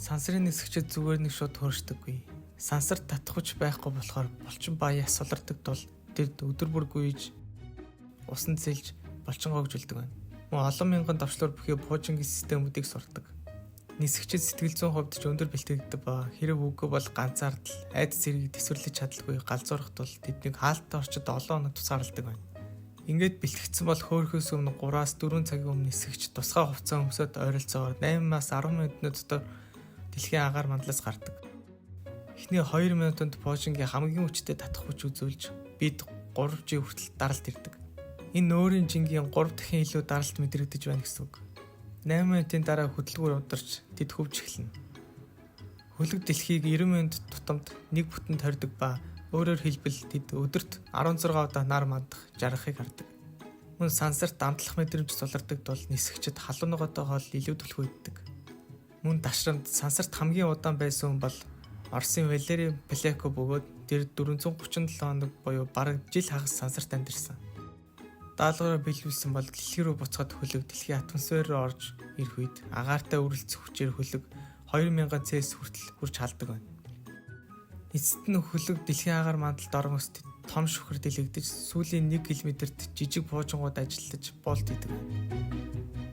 Сансрын нисгчид зүгээр нэг шууд хөөрчдөггүй. Сансарт татах хүч байхгүй болохоор булчин ба яс сулардаг тул тэр өдөр бүр гүйж, усан цэлж, булчин гогжуулдаг байна. Мөн олон мянган товчлуур бүхий пуужингийн системүүдийг сурдаг. Нисгчид сэтгэл зүйн хувьд ч өндөр бэлтгэгддэг ба хэрэв үгүй бол ганцаардал, айдас зэргийг тэсвэрлэж чадалгүй галзуурах тул тэднийг хаалттай орчид олон хоног тусгаарладаг байна. Ингээд бэлтгэгдсэн бол хөөрөхөөс өмнө 3-аас 4 цагийн өмнө нисгэгч тусгай хувцас өмсөөд ойролцоогоор 8-аас 10 минутын дотор дэлхийн агаар мандлаас гардаг. Эхний 2 минутанд пуужингийн хамгийн хүчтэй татах хүч үзүүлж бид 3G хүртэл даралт ирдэг. Энэ өөрийн жингийн 3 дахин илүү даралт мэдрэгдэж байна гэсэн үг. 8 минутын дараа хөдөлгүүр ундарч тэд хөвж эхэлнэ. Хөлөг дэлхийг 90 минут тутамд нэг бүтэн тойрдог ба өөрөөр хэлбэл тэд өдөрт 16 удаа нар мандах жаргахыг хардаг. Мөн сансарт амтлах мэдрэмж сулардаг тул нисгчид халуун ногоотой хоол илүү түлхүү иддэг. Мөн ташрамд сансарт хамгийн удаан байсан хүн бол Оросын Валери Плеко бөгөөд тэр 437 хоног буюу бараг жил хагас сансарт амьдарсан. Даалгавраа биелүүлсэн бол дэлхий рүү буцахад хөлөг дэлхийн атмосфер руу орж ирэх үед агаартай үрэлцэх хүчээр хөлөг 2000 Цельс хүртэл хүрч халдаг байна. Эцэст нь хөлөг дэлхийн агаар мандалд орон өсөд том шүхэр дэлэгдэж сүүлийн 1 км-т жижиг пуужингууд ажиллаж болт хийдэг байна.